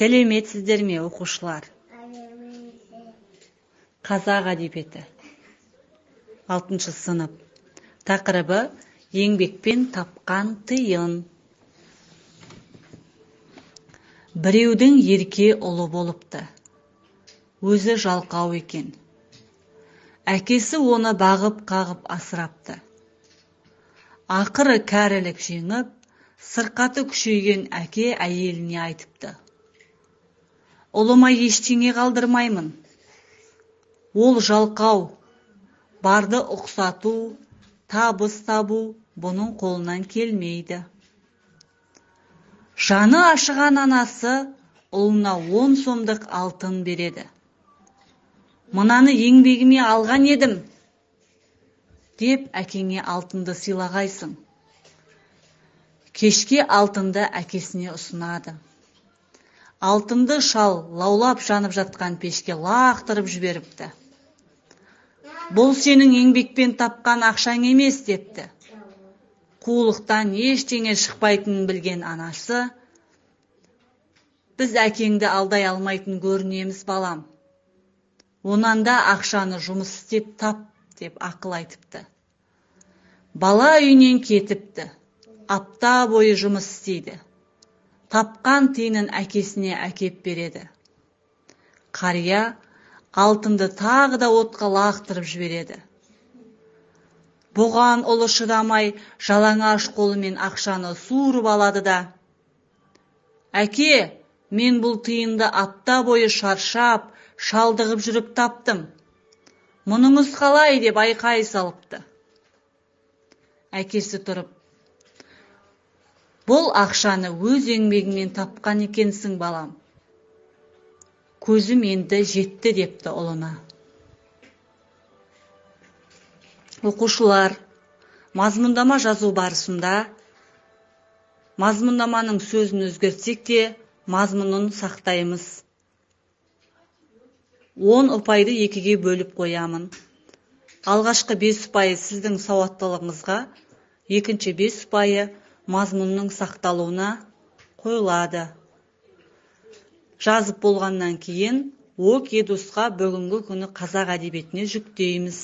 Сәлеметсіздер ме, оқушылар? Қазақ әдебиеті. 6 сынып. Тақырыбы еңбекпен тапқан тиын. Біреудің ерке ұлы болыпты. Өзі жалқау екен. Әкесі оны бағып-қағып асырапты. Ақыры кәрілік жеңіп, сырқаты күшейген әке әйеліне айтыпты. Ұлыма ештеңе қалдырмаймын. Ол жалқау, барды ұқсату, табыс табу бұның қолынан келмейді. Жаны ашыған анасы ұлына 10 сомдық алтын береді. Мынаны еңбегіме алған едім, деп әкеңе алтынды сыйлағайсың. Кешке алтынды әкесіне ұсынады. Алтынды шал лаулап жанып жатқан пешке лақтырып жіберіпті. Бұл сенің еңбекпен тапқан ақшаң емес, депті. Қулықтан ештеңе шықпайтынын білген анасы, біз әкеңді алдай алмайтын көрінеміз, балам. Онан да ақшаны жұмыс істеп тап, деп ақыл айтыпты. Бала үйінен кетіпті. Апта бойы жұмыс істейді. Тапқан тиынын әкесіне әкеп береді. Қария алтынды тағы да отқа лақтырып жібереді. Бұған ұлы шыдамай жалаңаш қолымен ақшаны суырып алады да, әке, мен бұл тиынды апта бойы шаршап, шалдығып жүріп таптым. Мұныңыз қалай, деп айқай салыпты. Әкесі тұрып, бұл ақшаны өз еңбегіңмен тапқан екенсің, балам. Көзім енді жетті, депті ұлына. Оқушылар, мазмұндама жазу барысында мазмұндаманың сөзін өзгертсек те, мазмұнын сақтаймыз. 10 ұпайды 2-ге бөліп қоямын. Алғашқы 5 ұпайы сіздің сауаттылығыңызға, екінші 5 ұпайы мазмұнның сақталуына қойылады. Жазып болғаннан кейін ОКЭДУСқа бүгінгі күні қазақ әдебиетіне жүктейміз.